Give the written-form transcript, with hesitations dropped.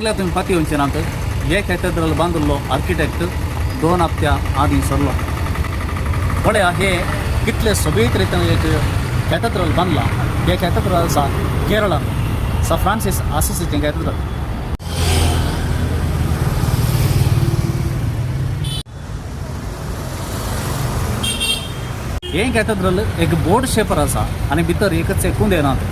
सांगल्यार तुमी पाती येवचे नात. हे कॅथेड्रल बांदिल्लो आर्किटेक्ट 2 हप्त्या आदीं सरलो. पळया हे कितले सोबीत रितीन एक कॅथेड्रल बांदलां. हे कॅथेड्रल आसा केरळान, स फ्रांसीस आसिसीचें कॅथेड्रल. हें कॅथेड्रल एक बोट शेपर आसा आनी भितर एकच एक कुंदे नात.